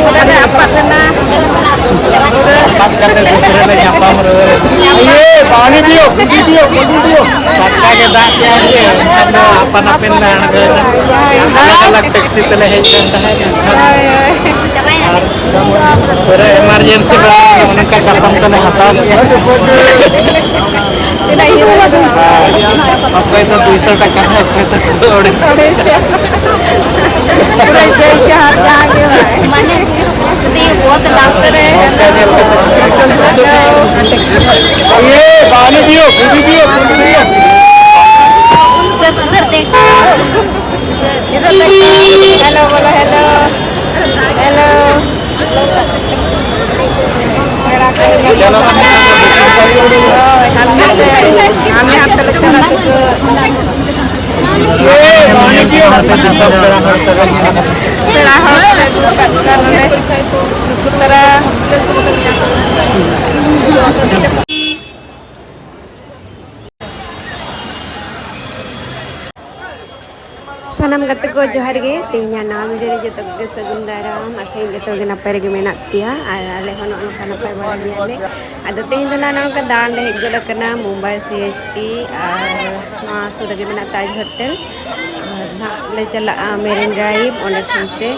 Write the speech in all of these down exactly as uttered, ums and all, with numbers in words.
ᱯᱩᱨᱟᱹ ᱞᱮ ᱟᱯᱟᱫ ᱮᱱᱟ᱾ ᱟᱯᱟᱫ ᱠᱟᱛᱮ ᱫᱩᱥᱨᱟᱹ ᱞᱮ ᱧᱟᱯᱟᱢ ᱨᱩᱣᱟᱹᱲ ᱮᱱᱟ᱾ ᱤᱭᱟᱹ, ᱵᱟᱹᱱᱤᱡᱤᱭᱚ, ᱵᱟᱹᱱᱤᱡᱤᱭᱚ, ᱵᱟᱹᱱᱤᱡᱤᱭᱚ᱾ ᱴᱟᱴᱠᱟ ᱜᱮ ᱫᱟᱜ ᱠᱮᱜᱼᱟ ᱡᱮ, ᱮᱱᱠᱷᱟᱱ ᱫᱚ ᱟᱯᱟᱱ ᱟᱹᱯᱤᱱ ᱞᱮ ᱟᱬᱜᱚᱭᱮᱱᱟ᱾ ᱟᱞᱟᱜᱽ ᱟᱞᱟᱜᱽ ᱴᱮᱠᱥᱤ ᱛᱮᱞᱮ ᱦᱮᱡ ᱞᱮᱱ ᱛᱟᱦᱮᱸᱫ, ᱮᱱᱠᱷᱟᱱ ᱟᱨ ᱯᱩᱨᱟᱹ ᱮᱢᱟᱨᱡᱮᱱᱥᱤ ᱵᱟᱞᱟ ᱚᱱᱮ ᱚᱱᱠᱟ ᱪᱟᱛᱚᱢ ᱠᱚᱞᱮ ᱦᱟᱛᱟᱣ ᱠᱮᱜᱼᱟ᱾ ᱛᱤᱱᱟᱹᱜ ᱤᱭᱟᱹ ᱵᱟᱞᱟ ᱫᱚ? ᱚᱠᱚᱭ ᱫᱚ ᱫᱩᱭᱥᱚ ᱴᱟᱠᱟ ᱨᱮ, ᱚᱠᱚᱭ ᱫᱚ ᱚᱲᱟᱭᱥᱚ᱾ ᱯᱩᱨᱟᱹ ᱡᱮ ᱡᱟᱦᱟᱸ ᱡᱟᱦᱟᱸ ᱜᱮ ᱵᱟᱝ᱾ ᱢᱟᱱᱮ, ᱫᱤ ᱵᱚᱦᱩᱛ ᱞᱟᱥ ᱨᱮ᱾ ᱚᱱᱠᱟ ᱧᱮᱞ ᱠᱟᱛᱮ᱾ ᱤᱭᱟᱹ, ᱵᱟᱹᱱᱤᱡᱤᱭᱚ, ᱵᱟᱹᱱᱤᱡᱤᱭᱚ, ᱵᱟᱹᱱᱤᱡᱤᱭᱚ᱾ ᱩᱫᱷᱟᱨ, ᱩᱫᱷᱟᱨ ᱫᱮᱠᱷ᱾ ᱦᱮᱞᱳ, ᱵᱚᱞᱚ, ᱦᱮᱞᱳ᱾ ᱦᱮᱞᱳ᱾ ᱯᱮᱲᱟ ᱠᱚ ᱦᱮᱡ ᱮᱱᱟ᱾ ᱦᱳᱭ, ᱦᱟᱱᱛᱮ ᱛᱮ, ᱦᱟᱱᱮ ᱦᱟᱱᱛᱮ ᱞᱮ ᱪᱟᱞᱟᱜ ᱠᱟᱱᱟ᱾ ᱯᱮᱲᱟ ᱦᱚᱲ ᱠᱚ ᱫᱩᱲᱩᱵ ᱠᱟᱜ ᱠᱚᱣᱟ ᱱᱚᱰᱮ᱾ ᱱᱩᱠᱩ ᱛᱟᱨᱟ᱾ ᱥᱟᱱᱟᱢ ᱜᱟᱛᱮ ᱠᱚ ᱡᱚᱦᱟᱨ ᱜᱮ᱾ ᱛᱮᱦᱮᱧᱟᱜ ᱱᱟᱣᱟ ᱵᱷᱤᱰᱤᱭᱳ ᱨᱮ ᱡᱚᱛᱚ ᱠᱚᱜᱮ ᱥᱟᱹᱜᱩᱱ ᱫᱟᱨᱟᱢ᱾ ᱟᱥᱟᱭᱟᱹᱧ ᱡᱚᱛᱚ ᱜᱮ ᱱᱟᱯᱟᱭ ᱨᱮᱜᱮ ᱢᱮᱱᱟᱜ ᱯᱮᱭᱟ ᱟᱨ ᱟᱞᱮ ᱦᱚᱸ ᱱᱚᱜᱼᱚ ᱱᱚᱝᱠᱟ ᱱᱟᱯᱟᱭ ᱵᱟᱲᱟ ᱜᱮᱭᱟᱞᱮ᱾ ᱟᱫᱚ ᱛᱮᱦᱮᱧ ᱫᱚ ᱱᱟᱜ ᱱᱚᱜᱼᱚ ᱱᱚᱝᱠᱟ ᱫᱟᱬᱟᱱ ᱞᱮ ᱦᱮᱡ ᱜᱚᱫ ᱟᱠᱟᱱᱟ ᱢᱩᱢᱵᱟᱭ ᱥᱤ ᱮᱥ ᱴᱤ ᱟᱨ ᱱᱚᱣᱟ ᱥᱩᱨ ᱨᱮᱜᱮ ᱢᱮᱱᱟᱜ ᱛᱟᱡᱽ ᱦᱳᱴᱮᱞ᱾ ᱟᱨ ᱱᱟᱜ ᱞᱮ ᱪᱟᱞᱟᱜᱼᱟ ᱢᱮᱨᱤᱱ ᱰᱨᱟᱭᱤᱵᱷ, ᱚᱸᱰᱮ ᱠᱷᱚᱱ ᱛᱮ,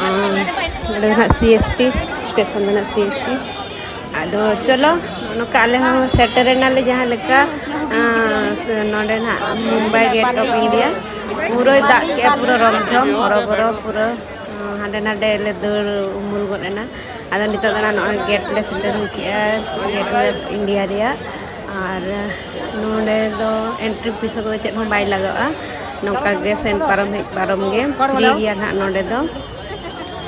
ᱟᱨ ᱚᱸᱰᱮ ᱫᱚ ᱱᱟᱜ ᱥᱤ ᱮᱥ ᱴᱤ ᱥᱴᱮᱥᱚᱱ ᱫᱚ ᱱᱟᱜ ᱥᱤ ᱮᱥ ᱴᱤ᱾ ᱟᱫᱚ ᱪᱚᱞᱚ, ᱱᱚᱝᱠᱟ ᱟᱞᱮ ᱦᱚᱸ ᱥᱮᱴᱮᱨ ᱮᱱᱟᱞᱮ ᱡᱟᱦᱟᱸ ᱞᱮᱠᱟ, ᱟᱸ, ᱱᱚᱰᱮ ᱱᱟᱜ ᱢᱩᱢᱵᱟᱭ ᱜᱮᱴ ᱚᱯᱷ ᱤᱱᱰᱤᱭᱟ᱾ ᱯᱩᱨᱟᱹᱭ ᱫᱟᱜ ᱠᱮᱜᱼᱟ, ᱯᱩᱨᱟᱹ ᱨᱚᱢ ᱡᱷᱚᱢ, ᱦᱚᱨᱚ ᱵᱚᱨᱚ, ᱯᱩᱨᱟᱹ, ᱟᱸ, ᱦᱟᱸᱰᱮ ᱱᱟᱰᱮ ᱞᱮ ᱫᱟᱹᱲ ᱩᱢᱩᱞ ᱜᱚᱫ ᱮᱱᱟ᱾ ᱟᱫᱚ ᱱᱤᱛᱚᱜ ᱫᱚ ᱱᱟᱜ ᱱᱚᱜᱼᱚᱭ ᱜᱮᱴ ᱞᱮ ᱥᱮᱴᱮᱨ ᱦᱩᱭ ᱠᱮᱜᱼᱟ, ᱜᱮᱴ ᱚᱯᱷ ᱤᱱᱰᱤᱭᱟ ᱨᱮᱭᱟᱜ᱾ ᱟᱨ ᱱᱚᱰᱮ ᱫᱚ ᱮᱱᱴᱨᱤ ᱯᱚᱭᱥᱟ ᱠᱚᱫᱚ ᱪᱮᱫ ᱦᱚᱸ ᱵᱟᱭ ᱞᱟᱜᱟᱜᱼᱟ, ᱱᱚᱝᱠᱟ ᱜᱮ ᱥᱮᱱ ᱯᱟᱨᱚᱢ ᱦᱮᱡ ᱯᱟᱨᱚᱢ ᱜᱮ, ᱯᱷᱨᱤ ᱜᱮᱭᱟ ᱱᱟᱜ ᱱᱚᱰᱮ ᱫᱚ᱾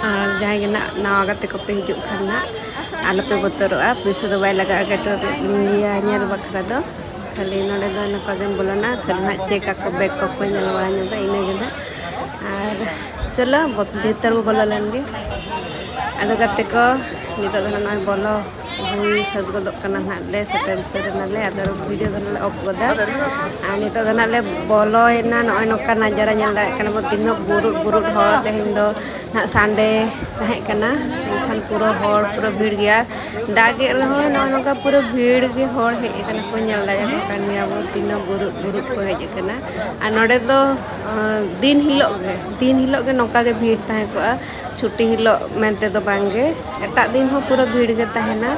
ᱟᱨ ᱡᱟᱦᱟᱸᱭ ᱜᱮ ᱱᱟᱜ ᱱᱟᱣᱟ ᱜᱟᱛᱮ ᱠᱚᱯᱮ ᱦᱤᱡᱩᱜ ᱠᱷᱟᱱ ᱱᱟᱜ, ᱟᱞᱚᱯᱮ ᱵᱚᱛᱚᱨᱚᱜᱼᱟ, ᱯᱩᱭᱥᱟᱹ ᱫᱚ ᱵᱟᱭ ᱞᱟᱜᱟᱜᱼᱟ ᱜᱮᱴ ᱚᱯᱷ ᱤᱱᱰᱤᱭᱟ ᱧᱮᱞ ᱵᱟᱠᱷᱨᱟ ᱫᱚ᱾ ᱠᱷᱟᱹᱞᱤ ᱱᱚᱰᱮ ᱫᱚ ᱱᱚᱝᱠᱟ ᱜᱮᱢ ᱵᱚᱞᱚᱱᱟ, ᱠᱷᱟᱹᱞᱤ ᱱᱟᱜ ᱪᱮᱠ ᱟᱠᱚ, ᱵᱮᱜᱽ ᱠᱚᱠᱚ ᱧᱮᱞ ᱵᱟᱲᱟ ᱧᱚᱜᱟ, ᱤᱱᱟᱹ ᱜᱮ ᱱᱟᱜ᱾ ᱟᱨ ᱪᱚᱞᱚ, ᱵᱚ-, ᱵᱷᱤᱛᱟᱹᱨ ᱵᱚ ᱵᱚᱞᱚ ᱞᱮᱱ ᱜᱮ᱾ ᱟᱫᱚ ᱜᱟᱛᱮ ᱠᱚ, ᱱᱤᱛᱚᱜ ᱫᱚ ᱱᱟᱜ ᱱᱚᱜᱼᱚᱭ ᱵᱚᱞᱚ ᱦᱩᱭ ᱥᱟᱹᱛ ᱜᱚᱫᱚᱜ ᱠᱟᱱᱟ ᱱᱟᱜ ᱞᱮ, ᱥᱮᱴᱮᱨ ᱩᱛᱟᱹᱨ ᱮᱱᱟᱞᱮ᱾ ᱟᱫᱚ ᱵᱷᱤᱰᱤᱭᱳ ᱫᱚ ᱱᱟᱜ ᱞᱮ ᱚᱯᱷ ᱜᱚᱫᱟ᱾ ᱟᱨ ᱱᱤᱛᱚᱜ ᱫᱚ ᱱᱟᱜ ᱞᱮ ᱵᱚᱞᱚᱭᱮᱱᱟ, ᱱᱚᱜᱼᱚᱭ ᱱᱚᱝᱠᱟ ᱱᱟᱡᱟᱨᱟ ᱧᱮᱞ ᱫᱟᱲᱮᱭᱟᱜ ᱠᱟᱱᱟ ᱵᱚ, ᱛᱤᱱᱟᱹᱜ ᱵᱩᱨᱩᱫ ᱵᱩᱨᱩᱫ ᱦᱚᱲ ᱛᱮᱦᱮᱧ ᱫᱚ᱾ ᱱᱟᱦᱟᱜ ᱥᱟᱱᱰᱮ ᱛᱟᱦᱮᱸ ᱠᱟᱱᱟ, ᱢᱮᱱᱠᱷᱟᱱ ᱯᱩᱨᱟᱹ ᱦᱚᱲ ᱯᱩᱨᱟᱹ ᱵᱷᱤᱲ ᱜᱮᱭᱟ᱾ ᱫᱟᱜᱮᱫ ᱨᱮᱦᱚᱸ ᱱᱚᱜᱼᱚ ᱱᱚᱝᱠᱟ ᱯᱩᱨᱟᱹ ᱵᱷᱤᱲ ᱜᱮ ᱦᱚᱲ ᱦᱮᱡ ᱟᱠᱟᱱᱟ ᱠᱚ, ᱧᱮᱞ ᱫᱟᱲᱮᱭᱟᱠᱚ ᱠᱟᱱ ᱜᱮᱭᱟ ᱵᱚ, ᱛᱤᱱᱟᱹᱜ ᱵᱩᱨᱩᱫ ᱵᱩᱨᱩᱫ ᱠᱚ ᱦᱮᱡ ᱟᱠᱟᱱᱟ᱾ ᱟᱨ ᱱᱚᱰᱮ ᱫᱚ ᱫᱤᱱ ᱦᱤᱞᱳᱜ ᱜᱮ, ᱫᱤᱱ ᱦᱤᱞᱳᱜ ᱜᱮ ᱱᱚᱝᱠᱟ ᱜᱮ ᱵᱷᱤᱲ ᱛᱟᱦᱮᱸ ᱠᱚᱜᱼᱟ, ᱪᱷᱩᱴᱤ ᱦᱤᱞᱳᱜ ᱢᱮᱱᱛᱮ ᱫᱚ ᱵᱟᱝ ᱜᱮ, ᱮᱴᱟᱜ ᱫᱤᱱ ᱦᱚᱸ ᱯᱩᱨᱟᱹ ᱵᱷᱤᱲ ᱜᱮ ᱛᱟᱦᱮᱱᱟ᱾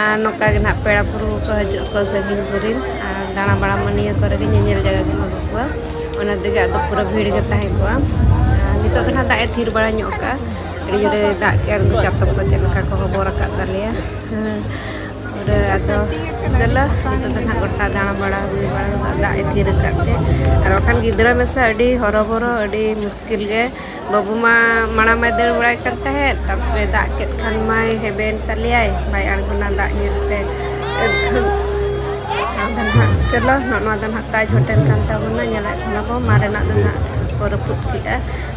ᱟᱨ ᱱᱚᱝᱠᱟ ᱜᱮ ᱱᱟᱦᱟᱜ ᱯᱮᱲᱟ ᱯᱩᱨᱵᱷᱩ ᱠᱚ ᱦᱤᱡᱩᱜ ᱟᱠᱚ ᱥᱟᱺᱜᱤᱧ ᱠᱚᱨᱮᱱ, ᱟᱨ ᱫᱟᱬᱟ ᱵᱟᱲᱟ ᱢᱟ ᱱᱤᱭᱟᱹ ᱠᱚᱨᱮ ᱜᱮ ᱧᱮᱧᱮᱞ ᱡᱟᱭᱜᱟ ᱜᱮᱢ ᱟᱹᱜᱩ ᱠᱚᱣᱟ, ᱚᱱᱟ ᱛᱮᱜᱮ ᱟᱫᱚ ᱯᱩᱨᱟᱹ ᱵᱷᱤᱲ ᱜᱮ ᱛᱟᱦᱮᱸ ᱠᱚᱜᱼᱟ᱾ ᱟᱨ ᱱᱤᱛᱚᱜ ᱫᱚ ᱱᱟᱦᱟᱜ ᱫᱟᱜ ᱮ ᱛᱷᱤᱨ ᱵᱟᱲᱟ ᱧᱚᱜ ᱠᱟᱜᱼᱟ, ᱟᱹᱰᱤ ᱡᱳᱨᱮ ᱫᱟᱜ ᱠᱮᱜᱼᱟ, ᱩᱱᱠᱩ ᱪᱟᱛᱚᱢ ᱠᱚ ᱪᱮᱫ ᱞᱮᱠᱟ ᱠᱚ ᱦᱚᱵᱚᱨ ᱟᱠᱟᱫ ᱛᱟᱞᱮᱭᱟ᱾ ᱦᱮᱸ, ᱯᱩᱨᱟᱹ ᱟᱫᱚ ᱪᱚᱞᱚ ᱱᱤᱛᱚᱜ ᱫᱚ ᱱᱟᱦᱟᱜ ᱜᱚᱴᱟ ᱫᱟᱬᱟ ᱵᱟᱲᱟ ᱦᱩᱭ ᱵᱟᱲᱟ ᱠᱟᱛᱮ ᱫᱟᱜ ᱮ ᱛᱷᱤᱨ ᱟᱠᱟᱫ ᱛᱮ, ᱟᱨ ᱵᱟᱠᱷᱟᱱ ᱜᱤᱫᱽᱨᱟᱹ ᱢᱮᱥᱟ ᱟᱹᱰᱤ ᱦᱚᱨᱚᱵᱚᱨᱚ, ᱟᱹᱰᱤ ᱢᱩᱥᱠᱤᱞ ᱜᱮ᱾ ᱵᱟᱹᱵᱩ ᱢᱟ ᱢᱟᱲᱟᱝ ᱢᱟᱭ ᱫᱟᱹᱲ ᱵᱟᱲᱟᱭ ᱠᱟᱱ ᱛᱟᱦᱮᱸᱫ, ᱛᱟᱨᱯᱚᱨᱮ ᱫᱟᱜ ᱠᱮᱫ ᱠᱷᱟᱱ ᱢᱟᱭ ᱦᱮᱵᱮᱱ ᱛᱟᱞᱮᱭᱟᱭ, ᱵᱟᱭ ᱟᱬᱜᱚᱱᱟ ᱫᱟᱜ ᱧᱮᱞ ᱛᱮ᱾ ᱟᱫᱚ ᱱᱟᱦᱟᱜ ᱪᱚᱞᱚ, ᱱᱚᱜᱼᱚ ᱱᱚᱣᱟ ᱫᱚ ᱱᱟᱦᱟᱜ ᱛᱟᱡᱽ ᱦᱳᱴᱮᱞ ᱠᱟᱱ ᱛᱟᱵᱚᱱᱟ, ᱧᱮᱞᱮᱫ ᱠᱟᱱᱟ ᱵᱚ, ᱢᱟᱨᱮᱱᱟᱜ ᱫᱚ ᱱᱟᱦᱟᱜ ᱠᱚ ᱨᱟᱹᱯᱩᱫ ᱠᱮᱜᱼᱟ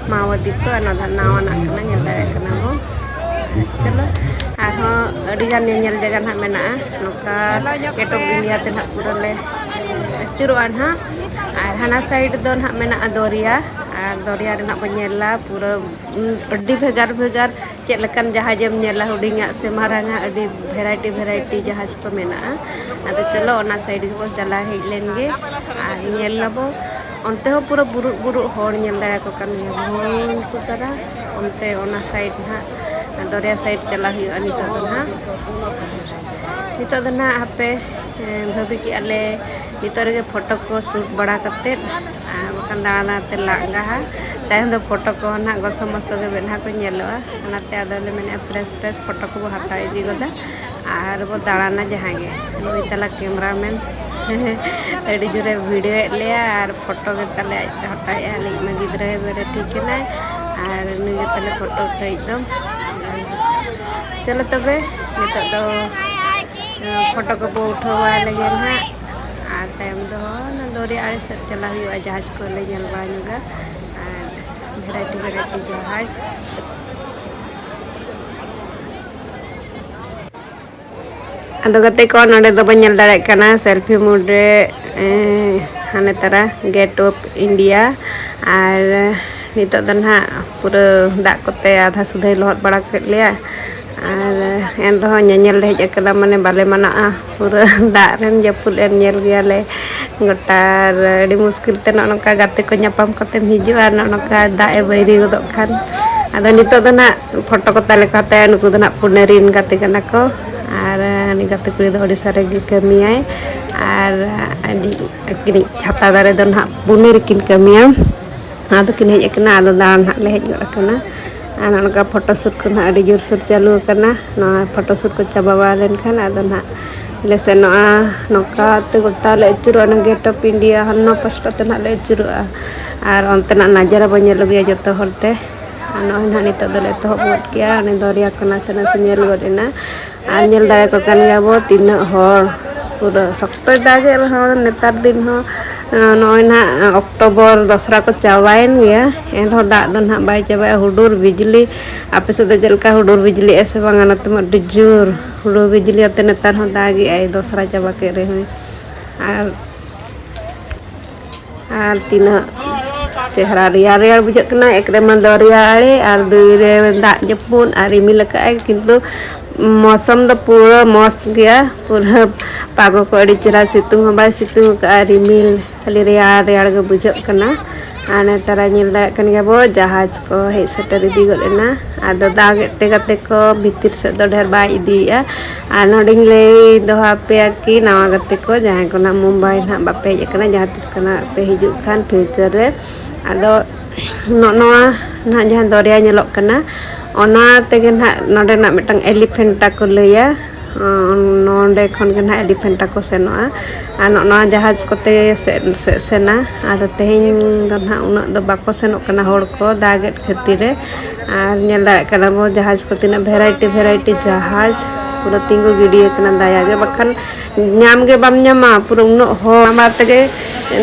ᱢᱟᱣᱟᱫᱤ ᱠᱚ, ᱟᱨ ᱱᱚᱣᱟ ᱫᱚ ᱱᱟᱣᱟᱱᱟᱜ ᱠᱟᱱᱟ, ᱧᱮᱞ ᱫᱟᱲᱮᱭᱟᱜ ᱠᱟᱱᱟ ᱵᱚ᱾ ᱪᱚᱞᱚ, ᱟᱨᱦᱚᱸ ᱟᱹᱰᱤᱜᱟᱱ ᱧᱮᱧᱮᱞ ᱡᱟᱭᱜᱟ ᱱᱟᱦᱟᱜ ᱢᱮᱱᱟᱜᱼᱟ, ᱱᱚᱝᱠᱟ ᱜᱮᱴ ᱚᱯᱷ ᱤᱱᱰᱤᱭᱟ ᱛᱮ ᱱᱟᱦᱟᱜ ᱯᱩᱨᱟᱹ ᱞᱮ ᱟᱹᱪᱩᱨᱚᱜᱼᱟ ᱱᱟᱦᱟᱜ᱾ ᱟᱨ ᱦᱟᱱᱟ ᱥᱟᱭᱤᱰ ᱫᱚ ᱱᱟᱦᱟᱜ ᱢᱮᱱᱟᱜᱼᱟ ᱫᱚᱨᱭᱟ, ᱟᱨ ᱫᱚᱨᱭᱟ ᱨᱮ ᱱᱟᱦᱟᱜ ᱵᱚᱱ ᱧᱮᱞᱟ ᱯᱩᱨᱟᱹ, ᱩᱸ, ᱟᱹᱰᱤ ᱵᱷᱮᱜᱟᱨ ᱵᱷᱮᱜᱟᱨ ᱪᱮᱫ ᱞᱮᱠᱟᱱ ᱡᱟᱦᱟᱡᱮᱢ ᱧᱮᱞᱟ, ᱦᱩᱰᱤᱧᱟᱜ ᱥᱮ ᱢᱟᱨᱟᱝᱟᱜ, ᱟᱹᱰᱤ ᱵᱷᱮᱨᱟᱭᱴᱤ ᱵᱷᱮᱨᱟᱭᱴᱤ ᱡᱟᱦᱟᱡᱽ ᱠᱚ ᱢᱮᱱᱟᱜᱼᱟ᱾ ᱟᱫᱚ ᱪᱚᱞᱚ ᱚᱱᱟ ᱥᱟᱭᱤᱰ ᱜᱮᱵᱚ ᱪᱟᱞᱟᱣ ᱦᱮᱡ ᱞᱮᱱ ᱜᱮ ᱟᱨ ᱧᱮᱞ ᱟᱵᱚ᱾ ᱚᱱᱛᱮ ᱦᱚᱸ ᱯᱩᱨᱟᱹ ᱵᱩᱨᱩᱫ ᱵᱩᱨᱩᱫ ᱦᱚᱲ ᱧᱮᱞ ᱫᱟᱲᱮᱭᱟᱠᱚ ᱠᱟᱱ ᱜᱮᱭᱟ ᱵᱚᱱ ᱩᱱᱠᱩ ᱥᱟᱨᱟ᱾ ᱚᱱᱛᱮ ᱚᱱᱟ ᱥᱟᱭᱤᱰ ᱱᱟᱦᱟᱜ ᱫᱚᱨᱭᱟ ᱥᱟᱭᱤᱰ ᱪᱟᱞᱟᱣ ᱦᱩᱭᱩᱜᱼᱟ ᱱᱤᱛᱚᱜ ᱫᱚ ᱱᱟᱦᱟᱜ᱾ ᱱᱤᱛᱚᱜ ᱫᱚ ᱱᱟᱦᱟᱜ ᱦᱟᱯᱮ, ᱮᱸ, ᱵᱷᱟᱹᱵᱤ ᱠᱮᱜᱼᱟ ᱞᱮ ᱱᱤᱛᱚᱜ ᱨᱮᱜᱮ ᱯᱷᱳᱴᱳ ᱠᱚ ᱥᱩᱴ ᱵᱟᱲᱟ ᱠᱟᱛᱮᱫ, ᱟᱨ ᱵᱟᱠᱷᱟᱱ ᱫᱟᱬᱟ ᱫᱟᱬᱟ ᱛᱮ ᱞᱟᱸᱜᱟᱜᱼᱟ᱾ ᱛᱟᱭᱚᱢ ᱫᱚ ᱯᱷᱳᱴᱳ ᱠᱚᱦᱚᱸ ᱱᱟᱦᱟᱜ ᱜᱚᱥᱚ ᱢᱚᱥᱚ ᱜᱮ ᱢᱮᱫᱦᱟ ᱠᱚ ᱧᱮᱞᱚᱜᱼᱟ, ᱚᱱᱟᱛᱮ ᱟᱫᱚ ᱞᱮ ᱢᱮᱱᱮᱫᱼᱟ ᱯᱷᱨᱮᱥ ᱯᱷᱨᱮᱥ ᱯᱷᱳᱴᱳ ᱠᱚᱵᱚ ᱦᱟᱛᱟᱣ ᱤᱫᱤ ᱜᱚᱫᱟ ᱟᱨ ᱵᱚ ᱫᱟᱬᱟᱱᱟ ᱡᱟᱦᱟᱸ ᱜᱮ᱾ ᱱᱩᱭ ᱛᱟᱞᱟ ᱠᱮᱢᱨᱟ ᱢᱮᱱ ᱟᱹᱰᱤ ᱡᱳᱨᱮ ᱵᱷᱤᱰᱤᱭᱳᱭᱮᱫ ᱞᱮᱭᱟ ᱟᱨ ᱯᱷᱳᱴᱳ ᱜᱮ ᱛᱟᱞᱮ ᱟᱡ ᱫᱚ ᱦᱟᱛᱟᱣᱮᱫᱼᱟ, ᱟᱞᱮᱭᱤᱡ ᱢᱟ ᱜᱤᱫᱽᱨᱟᱹᱭ ᱵᱮᱨᱮ ᱴᱷᱤᱠ ᱮᱱᱟᱭ ᱟᱨ ᱱᱩᱭ ᱜᱮ ᱛᱟᱞᱮ ᱯᱷᱳᱴᱳ ᱩᱴᱷᱟᱹᱣᱤᱡ ᱫᱚ᱾ ᱪᱚᱞᱚ ᱛᱚᱵᱮ ᱱᱤᱛᱚᱜ ᱫᱚ ᱯᱷᱳᱴᱳ ᱠᱚᱵᱚ ᱩᱴᱷᱟᱹᱣ ᱵᱟᱲᱟ ᱞᱮᱜᱮ ᱱᱟᱦᱟᱜ, ᱟᱨ ᱛᱟᱭᱚᱢ ᱫᱚ ᱚᱱᱟ ᱫᱚᱨᱭᱟ ᱟᱲᱮ ᱥᱮᱫ ᱪᱟᱞᱟᱜ ᱦᱩᱭᱩᱜᱼᱟ, ᱡᱟᱦᱟᱡᱽ ᱠᱚᱞᱮ ᱧᱮᱞ ᱵᱟᱲᱟ ᱧᱚᱜᱟ᱾ ᱟᱨ ᱵᱷᱮᱨᱟᱭᱴᱤ ᱵᱷᱮᱨᱟᱭᱴᱤ ᱡᱟᱦᱟᱡᱽ᱾ ᱟᱫᱚ ᱜᱟᱛᱮ ᱠᱚ, ᱱᱚᱰᱮ ᱫᱚᱵᱚᱱ ᱧᱮᱞ ᱫᱟᱲᱮᱭᱟᱜ ᱠᱟᱱᱟ ᱥᱮᱞᱯᱷᱤ ᱢᱳᱰ ᱨᱮ, ᱮᱸ, ᱦᱟᱱᱮ ᱛᱟᱨᱟ ᱜᱮᱴ ᱚᱯᱷ ᱤᱱᱰᱤᱭᱟ, ᱟᱨ ᱱᱤᱛᱚᱜ ᱫᱚ ᱱᱟᱦᱟᱜ ᱯᱩᱨᱟᱹ ᱫᱟᱜ ᱠᱚᱛᱮ ᱟᱫᱷᱟ ᱥᱩᱫᱷᱟᱹᱭ ᱞᱚᱦᱚᱫ ᱵᱟᱲᱟ ᱠᱮᱫ ᱞᱮᱭᱟ᱾ ᱟᱨ ᱮᱱ ᱨᱮᱦᱚᱸ ᱧᱮᱧᱮᱞ ᱞᱮ ᱦᱮᱡ ᱟᱠᱟᱱᱟ, ᱢᱟᱱᱮ ᱵᱟᱞᱮ ᱢᱟᱱᱟᱜᱼᱟ, ᱯᱩᱨᱟᱹ ᱫᱟᱜ ᱨᱮᱱ ᱡᱟᱹᱯᱩᱫ ᱮᱱ ᱧᱮᱞ ᱜᱮᱭᱟᱞᱮ ᱜᱚᱴᱟ᱾ ᱟᱨ ᱟᱹᱰᱤ ᱢᱩᱥᱠᱤᱞ ᱛᱮ ᱱᱚᱜᱼᱚ ᱱᱚᱝᱠᱟ ᱜᱟᱛᱮ ᱠᱚ ᱧᱟᱯᱟᱢ ᱠᱟᱛᱮᱢ ᱦᱤᱡᱩᱜᱼᱟ, ᱟᱨ ᱱᱚᱜᱼᱚ ᱱᱚᱝᱠᱟ ᱫᱟᱜ ᱮ ᱵᱟᱹᱭᱨᱤ ᱜᱚᱫᱚᱜ ᱠᱷᱟᱱ᱾ ᱟᱫᱚ ᱱᱤᱛᱚᱜ ᱫᱚ ᱱᱟᱦᱟᱜ ᱯᱷᱳᱴᱳ ᱠᱚ ᱛᱟᱞᱮ ᱠᱚ ᱦᱟᱛᱟᱭᱟ, ᱱᱩᱠᱩ ᱫᱚ ᱱᱟᱦᱟᱜ ᱯᱩᱱᱮ ᱨᱮᱱ ᱜᱟᱛᱮ ᱠᱟᱱᱟ ᱠᱚ᱾ ᱟᱨ ᱩᱱᱤ ᱜᱟᱛᱮ ᱠᱩᱲᱤ ᱫᱚ ᱳᱰᱤᱥᱟ ᱨᱮᱜᱮ ᱠᱟᱹᱢᱤᱭᱟᱭ᱾ ᱟᱨ ᱟᱹᱰᱤ ᱟᱹᱠᱤᱱᱤᱡ ᱪᱷᱟᱛᱟ ᱫᱟᱨᱮ ᱫᱚ ᱱᱟᱦᱟᱜ ᱯᱩᱱᱮ ᱨᱮᱠᱤᱱ ᱠᱟᱹᱢᱤᱭᱟ᱾ ᱟᱫᱚ ᱠᱤᱱ ᱦᱮᱡ ᱟᱠᱟᱱᱟ, ᱟᱫᱚ ᱫᱟᱬᱟᱱ ᱦᱟᱸᱜ ᱞᱮ ᱦᱮᱡ ᱜᱚᱫ ᱟᱠᱟᱱᱟ᱾ ᱟᱨ ᱱᱚᱜᱼᱚ ᱱᱚᱝᱠᱟ ᱯᱷᱳᱴᱳ ᱥᱩᱴ ᱠᱚ ᱱᱟᱦᱟᱜ ᱟᱹᱰᱤ ᱡᱳᱨᱥᱳᱨ ᱪᱟᱹᱞᱩ ᱟᱠᱟᱱᱟ᱾ ᱱᱚᱣᱟ ᱯᱷᱳᱴᱳ ᱥᱩᱴ ᱠᱚ ᱪᱟᱵᱟ ᱵᱟᱲᱟ ᱞᱮᱱᱠᱷᱟᱱ ᱟᱫᱚ ᱱᱟᱦᱟᱜ ᱞᱮ ᱥᱮᱱᱚᱜᱼᱟ᱾ ᱱᱚᱝᱠᱟ ᱛᱮ ᱜᱚᱴᱟ ᱞᱮ ᱟᱹᱪᱩᱨᱚᱜᱼᱟ, ᱚᱱᱟ Gate of India ᱦᱟᱱᱟ ᱯᱟᱥᱴᱟ ᱛᱮ ᱱᱟᱦᱟᱜ ᱞᱮ ᱟᱹᱪᱩᱨᱚᱜᱼᱟ᱾ ᱟᱨ ᱚᱱᱛᱮᱱᱟᱜ ᱱᱟᱡᱟᱨᱟ ᱵᱚᱱ ᱧᱮᱞ ᱟᱹᱜᱩᱭᱟ ᱡᱚᱛᱚ ᱦᱚᱲ ᱛᱮ᱾ ᱟᱨ ᱱᱚᱜᱼᱚᱭ ᱱᱟᱦᱟᱜ ᱱᱤᱛᱚᱜ ᱫᱚᱞᱮ ᱮᱛᱚᱦᱚᱵ ᱜᱚᱫ ᱠᱮᱜᱼᱟ, ᱚᱱᱮ ᱫᱚᱨᱭᱟ ᱠᱚ ᱱᱟᱥᱮ ᱱᱟᱥᱮ ᱧᱮᱞ ᱜᱚᱫ ᱮᱱᱟ᱾ ᱟᱨ ᱧᱮᱞ ᱫᱟᱲᱮ ᱠᱚ ᱠᱟᱱ ᱜᱮᱭᱟ ᱵᱚ ᱛᱤᱱᱟᱹᱜ ᱦᱚᱲ, ᱯᱩᱨᱟᱹ ᱥᱚᱠᱛᱚᱭ ᱫᱟᱜᱮᱫ ᱨᱮᱦᱚᱸ ᱱᱮᱛᱟᱨ ᱫᱤᱱ ᱦᱚᱸ, ᱱᱚᱜᱼᱚᱭ ᱱᱟᱦᱟᱜ ᱚᱠᱴᱳᱵᱚᱨ ᱫᱚᱥᱨᱟ ᱠᱚ ᱪᱟᱵᱟᱭᱮᱱ ᱜᱮᱭᱟ, ᱮᱱᱨᱮᱦᱚᱸ ᱫᱟᱜ ᱫᱚ ᱱᱟᱦᱟᱜ ᱵᱟᱭ ᱪᱟᱵᱟᱭᱟ᱾ ᱦᱩᱰᱩᱨ ᱵᱤᱡᱽᱞᱤ, ᱟᱯᱮ ᱥᱮᱫ ᱫᱚ ᱪᱮᱫ ᱞᱮᱠᱟ ᱦᱩᱰᱩᱨ ᱵᱤᱡᱽᱞᱤᱜᱼᱟ ᱥᱮ ᱵᱟᱝᱟ? ᱱᱚᱛᱮ ᱢᱟ ᱟᱹᱰᱤ ᱡᱳᱨ ᱦᱩᱰᱩᱨ ᱵᱤᱡᱽᱞᱤ ᱟᱛᱮ ᱱᱮᱛᱟᱨ ᱦᱚᱸ ᱫᱟᱜᱮᱜᱼᱟᱭ ᱫᱚᱥᱨᱟ ᱪᱟᱵᱟ ᱠᱮᱫ ᱨᱮᱦᱚᱸᱭ᱾ ᱟᱨ ᱟᱨ ᱛᱤᱱᱟᱹᱜ ᱪᱮᱦᱨᱟ ᱨᱮᱭᱟᱲ ᱨᱮᱭᱟᱲ ᱵᱩᱡᱷᱟᱹᱜ ᱠᱟᱱᱟ᱾ ᱮᱠ ᱨᱮᱢᱟ ᱫᱚᱨᱭᱟ ᱟᱲᱮ ᱟᱨ ᱫᱩᱭ ᱨᱮ ᱫᱟᱜ ᱡᱟᱹᱯᱩᱫ ᱟᱨ ᱨᱤᱢᱤᱞ ᱟᱠᱟᱫᱼᱟᱭ, ᱠᱤᱱᱛᱩ ᱢᱚᱥᱟᱢ ᱫᱚ ᱯᱩᱨᱟᱹ ᱢᱚᱥᱛ ᱜᱮᱭᱟ, ᱯᱩᱨᱟᱹ ᱯᱟᱜᱚ ᱠᱚ ᱟᱹᱰᱤ ᱪᱮᱦᱨᱟ, ᱥᱤᱛᱩᱝ ᱦᱚᱸ ᱵᱟᱭ ᱥᱤᱛᱩᱝ ᱟᱠᱟᱫᱼᱟ, ᱨᱤᱢᱤᱞ ᱠᱷᱟᱹᱞᱤ ᱨᱮᱭᱟᱲ ᱨᱮᱭᱟᱲ ᱜᱮ ᱵᱩᱡᱷᱟᱹᱜ ᱠᱟᱱᱟ᱾ ᱟᱨ ᱱᱮᱛᱟᱨ ᱧᱮᱞ ᱫᱟᱲᱮᱭᱟᱜ ᱠᱟᱱ ᱜᱮᱭᱟ ᱵᱚ, ᱡᱟᱦᱟᱡᱽ ᱠᱚ ᱦᱮᱡ ᱥᱮᱴᱮᱨ ᱤᱫᱤ ᱜᱚᱫ ᱮᱱᱟ᱾ ᱟᱫᱚ ᱫᱟᱜ ᱮᱫ ᱛᱮ ᱜᱟᱛᱮ ᱠᱚ ᱵᱷᱤᱛᱤᱨ ᱥᱮᱫ ᱫᱚ ᱰᱷᱮᱨ ᱵᱟᱭ ᱤᱫᱤᱭᱮᱫᱼᱟ᱾ ᱟᱨ ᱱᱚᱰᱮᱧ ᱞᱟᱹᱭ ᱫᱚᱦᱚ ᱟᱯᱮᱭᱟ ᱠᱤ ᱱᱟᱣᱟ ᱜᱟᱛᱮ ᱠᱚ ᱡᱟᱦᱟᱸᱭ ᱠᱚ ᱱᱟᱜ ᱢᱩᱢᱵᱟᱭ ᱱᱟᱜ ᱵᱟᱯᱮ ᱦᱮᱡ ᱟᱠᱟᱱᱟ, ᱡᱟᱦᱟᱸ ᱛᱤᱥ ᱠᱚ ᱱᱟᱜ ᱯᱮ ᱦᱤᱡᱩᱜ ᱠᱷᱟᱱ ᱯᱷᱤᱭᱩᱪᱟᱨ ᱨᱮ, ᱟᱫᱚ ᱱᱚᱜᱼᱚ ᱱᱚᱣᱟ ᱱᱟᱜ ᱡᱟᱦᱟᱸ ᱫᱚᱨᱭᱟ ᱧᱮᱞᱚᱜ ᱠᱟᱱᱟ, ᱚᱱᱟ ᱛᱮᱜᱮ ᱱᱟᱜ ᱱᱚᱰᱮᱱᱟᱜ ᱢᱤᱫᱴᱟᱝ ᱮᱞᱤᱯᱷᱮᱱᱴᱟ ᱠᱚ ᱞᱟᱹᱭᱟ᱾ ᱱᱚᱰᱮ ᱠᱷᱚᱱ ᱜᱮ ᱱᱟᱜ ᱮᱞᱤᱯᱷᱮᱱᱴᱟ ᱠᱚ ᱥᱮᱱᱚᱜᱼᱟ᱾ ᱟᱨ ᱱᱚᱜᱼᱚ ᱱᱚᱣᱟ ᱡᱟᱦᱟᱡᱽ ᱠᱚᱛᱮ ᱥᱮ-, ᱥᱮ-, ᱥᱮᱱᱟ᱾ ᱟᱫᱚ ᱛᱮᱦᱮᱧ ᱫᱚ ᱱᱟᱜ ᱩᱱᱟᱹᱜ ᱫᱚ ᱵᱟᱠᱚ ᱥᱮᱱᱚᱜ ᱠᱟᱱᱟ ᱦᱚᱲ ᱠᱚ, ᱫᱟᱜᱮᱫ ᱠᱷᱟᱹᱛᱤᱨ ᱨᱮ᱾ ᱟᱨ ᱧᱮᱞ ᱫᱟᱲᱮᱭᱟᱜ ᱠᱟᱱᱟ ᱵᱚ ᱡᱟᱦᱟᱡᱽ ᱠᱚ, ᱛᱤᱱᱟᱹᱜ ᱵᱷᱮᱨᱟᱭᱴᱤ ᱵᱷᱮᱨᱟᱭᱴᱤ ᱡᱟᱦᱟᱡᱽ ᱯᱩᱨᱟᱹ ᱛᱤᱸᱜᱩ ᱜᱤᱰᱤ ᱟᱠᱟᱱᱟ ᱫᱟᱭᱟ ᱜᱮ, ᱵᱟᱠᱷᱟᱱ ᱧᱟᱢ ᱜᱮ ᱵᱟᱢ ᱧᱟᱢᱟ ᱯᱩᱨᱟᱹ ᱩᱱᱟᱹᱜ ᱦᱚᱲ᱾ ᱚᱱᱟ ᱛᱮᱜᱮ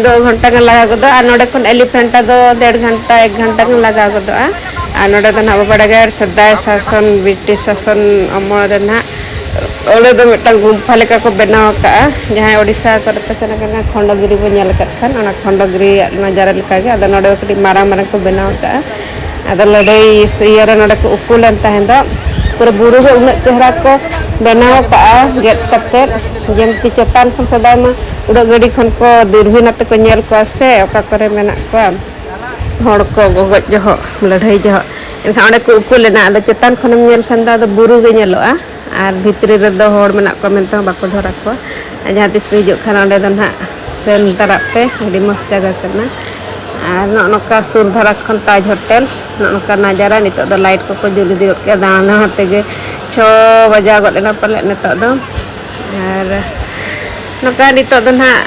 ᱫᱩ ᱜᱷᱚᱱᱴᱟ ᱜᱟᱱ ᱞᱟᱜᱟᱣ ᱜᱚᱫᱚᱜᱼᱟ᱾ ᱟᱨ ᱱᱚᱰᱮ ᱠᱷᱚᱱ ᱮᱞᱤᱯᱷᱮᱱᱴᱟ ᱫᱚ ᱰᱮᱲ ᱜᱷᱚᱱᱴᱟ, ᱮᱠ ᱜᱷᱚᱱᱴᱟ ᱜᱟᱱ ᱞᱟᱜᱟᱣ ᱜᱚᱫᱚᱜᱼᱟ᱾ ᱟᱨ ᱱᱚᱰᱮ ᱫᱚ ᱱᱟᱦᱟᱜ ᱵᱚ ᱵᱟᱲᱟᱭ ᱜᱮᱭᱟ ᱥᱮᱫᱟᱭ ᱥᱟᱥᱚᱱ, ᱵᱨᱤᱴᱤᱥ ᱥᱟᱥᱚᱱ ᱚᱢᱚᱞ ᱨᱮ ᱱᱟᱦᱟᱜ ᱚᱸᱰᱮ ᱫᱚ ᱢᱤᱫᱴᱟᱝ ᱜᱩᱢᱯᱷᱟ ᱞᱮᱠᱟ ᱠᱚ ᱵᱮᱱᱟᱣ ᱟᱠᱟᱫᱼᱟ᱾ ᱡᱟᱦᱟᱸᱭ ᱳᱰᱤᱥᱟ ᱠᱚᱨᱮ ᱯᱮ ᱥᱮᱱ ᱟᱠᱟᱱᱟ, ᱠᱷᱚᱸᱰᱚᱜᱤᱨᱤ ᱵᱚᱱ ᱧᱮᱞ ᱟᱠᱟᱫ ᱠᱷᱟᱱ, ᱚᱱᱟ ᱠᱷᱚᱸᱰᱚᱜᱤᱨᱤᱭᱟᱜ ᱱᱟᱡᱟᱨᱟ ᱞᱮᱠᱟᱜᱮ᱾ ᱟᱫᱚ ᱱᱚᱰᱮ ᱫᱚ ᱠᱟᱹᱴᱤᱡ ᱢᱟᱨᱟᱝ ᱢᱟᱨᱟᱝ ᱠᱚ ᱵᱮᱱᱟᱣ ᱟᱠᱟᱫᱼᱟ᱾ ᱟᱫᱚ ᱞᱟᱹᱲᱦᱟᱹᱭ ᱤᱭᱟᱹᱨᱮ ᱱᱚᱰᱮ ᱠᱚ ᱩᱠᱩ ᱞᱮᱱ ᱛᱟᱦᱮᱸ ᱫᱚ, ᱯᱩᱨᱟᱹ ᱵᱩᱨᱩ ᱜᱮ ᱩᱱᱟᱹᱜ ᱪᱮᱦᱨᱟ ᱠᱚ ᱵᱮᱱᱟᱣ ᱟᱠᱟᱫᱼᱟ ᱜᱮᱫ ᱠᱟᱛᱮᱫ᱾ ᱡᱮᱢᱛᱤ ᱪᱮᱛᱟᱱ ᱠᱷᱚᱱ ᱥᱮᱫᱟᱭ ᱢᱟ ᱩᱰᱟᱹᱜ ᱜᱟᱹᱰᱤ ᱠᱷᱚᱱ ᱠᱚ ᱫᱩᱨᱵᱤᱱ ᱟᱛᱮ ᱠᱚ ᱧᱮᱞ ᱠᱚᱣᱟ ᱥᱮ, ᱚᱠᱟ ᱠᱚᱨᱮ ᱢᱮᱱᱟᱜ ᱠᱚᱣᱟ ᱦᱚᱲ ᱠᱚ ᱜᱚᱜᱚᱡ ᱡᱚᱦᱚᱜ, ᱞᱟᱹᱲᱦᱟᱹᱭ ᱡᱚᱦᱚᱜ᱾ ᱮᱱᱠᱷᱟᱱ ᱚᱸᱰᱮ ᱠᱚ ᱩᱠᱩ ᱞᱮᱱᱟ᱾ ᱟᱫᱚ ᱪᱮᱛᱟᱱ ᱠᱷᱚᱱᱮᱢ ᱧᱮᱞ ᱠᱷᱟᱱ ᱫᱚ ᱟᱫᱚ ᱵᱩᱨᱩ ᱜᱮ ᱧᱮᱞᱚᱜᱼᱟ᱾ ᱟᱨ ᱵᱷᱤᱛᱨᱤ ᱨᱮᱫᱚ ᱦᱚᱲ ᱢᱮᱱᱟᱜ ᱠᱚᱣᱟ ᱢᱮᱱᱛᱮ ᱦᱚᱸ ᱵᱟᱠᱚ ᱫᱷᱚᱨᱟ ᱠᱚᱣᱟ᱾ ᱟᱨ ᱡᱟᱦᱟᱸ ᱛᱤᱥ ᱯᱮ ᱦᱤᱡᱩᱜ ᱠᱷᱟᱱ, ᱚᱸᱰᱮ ᱫᱚ ᱱᱟᱦᱟᱜ ᱥᱮᱱ ᱛᱟᱨᱟᱜ ᱯᱮ, ᱟᱹᱰᱤ ᱢᱚᱡᱽ ᱡᱟᱭᱜᱟ ᱠᱟᱱᱟ᱾ ᱟᱨ ᱱᱚᱜᱼᱚ ᱱᱚᱝᱠᱟ ᱥᱩᱨ ᱫᱷᱟᱨᱟ ᱠᱷᱚᱱ ᱛᱟᱡᱽ ᱦᱳᱴᱮᱞ ᱱᱚᱜᱼᱚ ᱱᱚᱝᱠᱟ ᱱᱟᱡᱟᱨᱟ᱾ ᱱᱤᱛᱚᱜ ᱫᱚ ᱞᱟᱭᱤᱴ ᱠᱚᱠᱚ ᱡᱩᱞ ᱤᱫᱤ ᱜᱚᱫ ᱠᱮᱫᱟ, ᱫᱟᱬᱟ ᱫᱟᱬᱟ ᱛᱮᱜᱮ ᱪᱷᱚ ᱵᱟᱡᱟᱣ ᱜᱚᱫ ᱮᱱᱟ ᱯᱟᱞᱮᱫ ᱱᱤᱛᱚᱜ ᱫᱚ᱾ ᱟᱨ ᱱᱚᱝᱠᱟ ᱱᱤᱛᱚᱜ ᱫᱚ ᱱᱟᱦᱟᱜ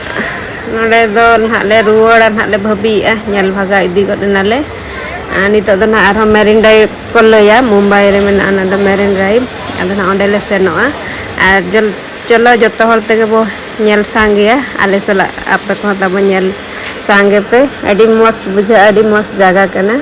ᱱᱚᱰᱮ ᱫᱚ ᱱᱟᱦᱟᱜ ᱞᱮ ᱨᱩᱣᱟᱹᱲᱟ, ᱱᱟᱦᱟᱜ ᱞᱮ ᱵᱷᱟᱹᱵᱤᱭᱮᱫᱼᱟ, ᱧᱮᱞ ᱵᱷᱟᱜᱟᱣ ᱤᱫᱤ ᱜᱚᱫ ᱮᱱᱟᱞᱮ᱾ ᱟᱨ ᱱᱤᱛᱚᱜ ᱫᱚ ᱱᱟᱦᱟᱜ ᱟᱨᱦᱚᱸ ᱢᱮᱨᱤᱱ ᱰᱨᱟᱭᱤᱵᱷ ᱠᱚ ᱞᱟᱹᱭᱟ, ᱢᱩᱢᱵᱟᱭ ᱨᱮ ᱢᱮᱱᱟᱜᱼᱟ ᱚᱱᱟ ᱫᱚ ᱢᱮᱨᱤᱱ ᱰᱨᱟᱭᱤᱵᱷ᱾ ᱟᱫᱚ ᱱᱟᱦᱟᱜ ᱚᱸᱰᱮ ᱞᱮ ᱥᱮᱱᱚᱜᱼᱟ᱾ ᱟᱨ ᱡᱚᱞ ᱪᱚᱞᱚ ᱡᱚᱛᱚ ᱦᱚᱲ ᱛᱮᱜᱮ ᱵᱚ ᱧᱮᱞ ᱥᱟᱸᱜᱮᱭᱟ, ᱟᱞᱮ ᱥᱟᱞᱟᱜ ᱟᱯᱮ ᱠᱚᱦᱚᱸ ᱛᱟᱵᱚ ᱧᱮᱞ ᱥᱟᱸᱜᱮ ᱯᱮ᱾ ᱟᱹᱰᱤ ᱢᱚᱡᱽ ᱵᱩᱡᱷᱟᱹᱜᱼᱟ, ᱟᱹᱰᱤ ᱢᱚᱡᱽ ᱡᱟᱭᱜᱟ ᱠᱟᱱᱟ᱾